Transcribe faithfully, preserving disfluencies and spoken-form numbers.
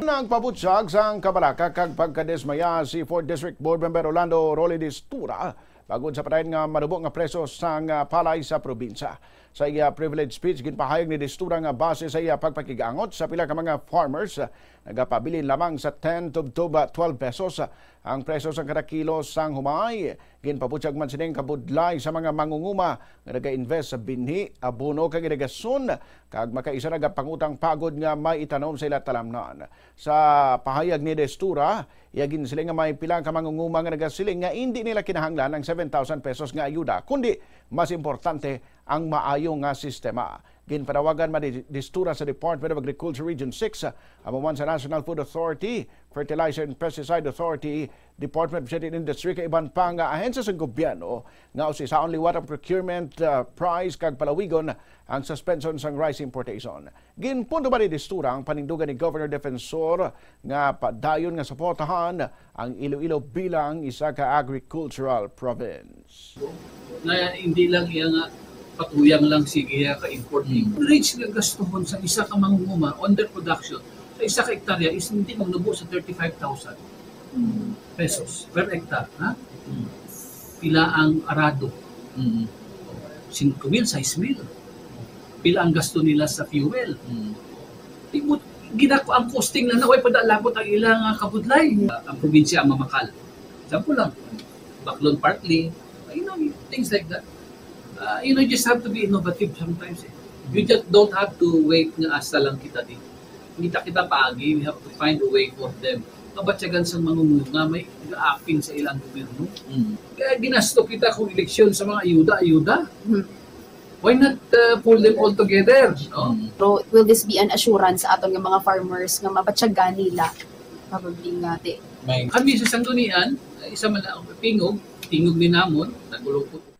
Nagpabutyag sang kabalaka kag pagkadismaya si Fourth District Board Member Orlando Rolly Distura bangod sa padayon nga manubo nga presyo sang, ah, palay sa probinsya. Sa iya privilege speech, ginpahayag ni Distura nga base sa iya pagpakig-angot sa pila ka mga farmers, ah, nagapabilin lamang sa ten tubtob twelve pesos, ah, ang presyo sang kada kilo sang humay. Ginpabutyag man sini ang kabudlay sa mga mangunguma nga naga-invest sa binhi, abono kag irigasyon, kag makaisa nagapangutang pagod nga may itanom sa ila talamnan. Sa pahayag ni Destura, iya ginsiling nga may pila ka mangunguma nga nagasiling nga indi nila kinahanglan ang seven thousand pesos nga ayuda, kundi mas importante ang maayo nga sistema. Ginpanawagan man ni Destura sa Department of Agriculture Region six, amo man sa National Food Authority, Fertilizer and Pesticide Authority, Department of Trade and Industry, kag iban pa nga ahensya sa gobyerno nga usisaon liwat ang procurement, ah, price kag palawigon ang suspension sang rice importation. Ginpunto man ni Destura ang panindugan ni Governor Defensor nga padayon nga suportahan ang Iloilo bilang isa ka agricultural province. Nga hindi lang iya nga patuyang lang sige ka import. Mm. Range nga gastuhon sa isa ka mangunguma on their production sa isa ka hektarya is hindi magnubo sa thirty-five thousand pesos per hectare, ha? Mm. Pila ang arado? Mm. Singko mil, sais mil. Pila ang gasto nila sa fuel? Mm. Di mo, ginako ang costing na naway padalabot ang ilang, ah, kabudlay. Ah, ang probinsya ang mamakal. Example lang, Baclon partly, you know, things like that. Uh, you know, you just have to be innovative sometimes. Eh. You just don't have to wait nga hasta lang kita di. Kita kita paagi, we have to find a way for them. Kabatyagan sa mangungunga, may gaapin sa ilang gobyerno. Mm. Kaya ginasto kita kung eleksyon sa mga ayuda-ayuda. Mm. Why not uh, pull them all together? No? Mm. Pero will this be an assurance sa aton nga mga farmers nga mabatyagan nila? Probably nga, di. May... Kami sa Sanggunian, isa man ang tingog, tingog ni namon, nagulupot.